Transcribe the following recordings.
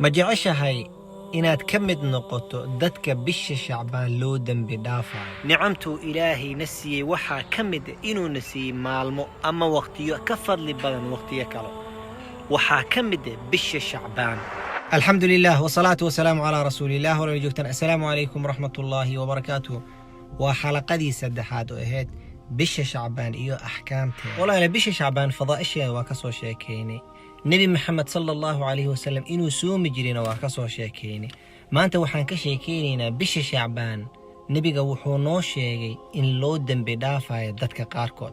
Ma jeceshahay inaad ka mid noqoto dadka bisha Shacbaan loo dembi dhaafayo? Nicamtuu Ilaahay na siiyey waxaa ka mid ah inuuna siiyey maalmo ama waqtiyo ka fadli badan waqtiyo kale. Waxaa ka mid ah bisha Shacbaan. Alxamdu lilah wasalaatu wasalaamu calaa rasuuliillah. Walaal joogtaan, assalaamu calaykum waraxmatullaahi wabarakaatuh. Waa xalaqadii saddexaad oo ahayd bisha Shacbaan iyo axkaamteeda. Walaala, bisha Shacbaan fadaa'isheeda waa ka soo sheekaynay. Nebi Maxamed sala Allahu calayhi wasalam inuu soomi jirina waa ka soo sheekaynay. Maanta waxaan ka sheekaynaynaa bisha Shacbaan. Nebiga wuxuu noo sheegay in loo dembi dhaafayo dadka qaarkood.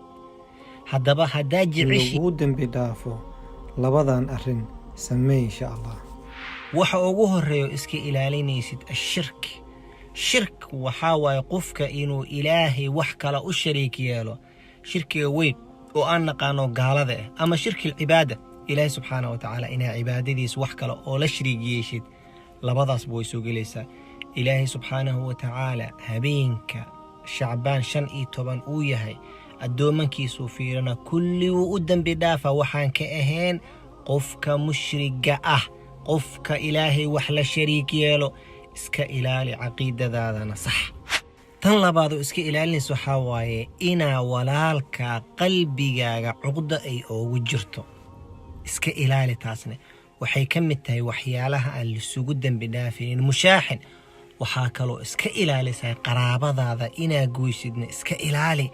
Haddaba haddaa jeceshi laguu dembi dhaafo, labadan arrin samee, insha Allah. Waxa ugu horeeyo iska ilaalinaysid ashirk. Shirk waxaa waaye qofka inuu Ilaahay wax kale u shariik yeelo. Shirkiga weyn oo aan naqaano gaalada ah ama shirki alcibaada, Ilaahay subxaana wa tacaala inaa cibaadadiis wax kale oo la shariik yeeshid, labadaasba way soo gelaysaa. Ilaahay subxaanahu wa tacaala habeenka Shacbaan 15 uu yahay addoomankiisuu fiirina, kulli wuu u dembi dhaafa, waxaan ka ahayn qofka mushriga ah, qofka Ilaahay wax la shariik yeelo. Iska ilaali, caqiidadaadana sax. Tan labaad oo iska ilaalinaysa waxaa waaye inaa walaalka qalbigaaga cuqdo ay oogu jirto. Iska ilaali, taasne waxay ka mid tahay waxyaalaha aan lisugu dembi dhaafaynin. Mushaaxin waxaa kaloo iska ilaalisaa qaraabadaada inaa gooysidna. Iska ilaali.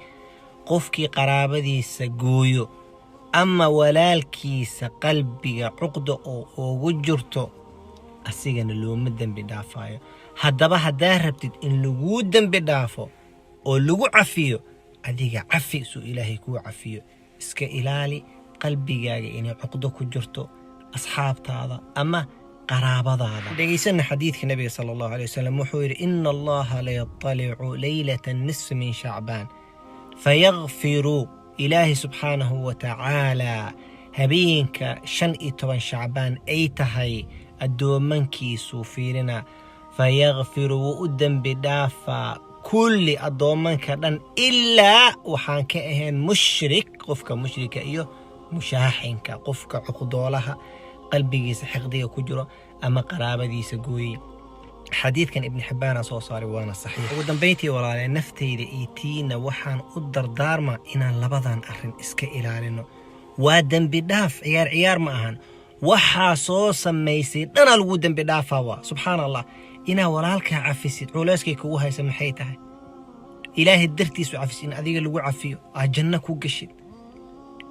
Qofkii qaraabadiisa gooyo ama walaalkiisa qalbiga cuqda oo ugu jirto, asigana looma dembi dhaafayo. Haddaba haddaa rabtid in laguu dembi dhaafo oo lagu cafiyo, adiga cafi suu Ilaahay kuu cafiyo. Iska ilaali qalbigaaga inay cuqdo ku jirto asxaabtaada ama qaraabadaada. Dhegaysana xadiidka nabiga sala Allahu alay wasalam. Wuxuu yidhi: "Ina Allaha layatalicu leylata nisfi min Shacbaan fayakfiru." Ilaahay subxaanahu wa tacaala habeenka 15 Shacbaan ay tahay addoomankiisuu fiirina, fayakfiru, wuu u dembi dhaafaa kulli addoommanka dhan, ilaa waxaan ka ahayn mushrik, qofka mushrika iyo mushaaxinka, qofka cuqdoolaha, qalbigiisa xiqdiga ku jiro ama qaraabadiisa gooyey. Xadiidkan Ibni Xibbaana soo saaray, waana saxiix. Ugu dambayntii, walaalee, naftayda iyo tiina waxaan u dardaarmaa inaan labadan arrin iska ilaalino. Waa dembi dhaaf, ciyaar ciyaar ma ahan. Waxaa soo samaysay dhanaa lagu dembi dhaafaa. Waa subxaan Allah inaa walaalkaa cafisid. Culayskay kugu haysa maxay tahay? Ilaahay dartiisu cafis, in adiga lagu cafiyo, aa janno ku gashid,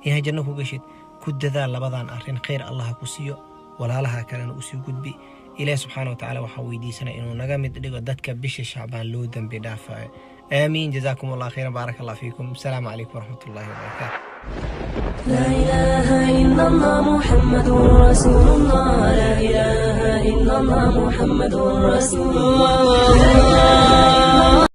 inaa janno ku gashid. Ku dadaal labadan arrin. Khayr Allah ku siiyo, walaalaha kalena usii gudbi. Ilaah subxaana wa tacaala waxaa weydiisanaya inuu naga mid dhigo dadka bisha Shacbaan loo dembi dhaafayo. Aamiin. Jazaakum Allah khayran, baaraka Allah fiikum. Asalaamu calaykum waraxmat ullahi wabarakaatu. لا إله إلا الله محمد رسول الله. لا إله إلا الله محمد رسول الله. لا إله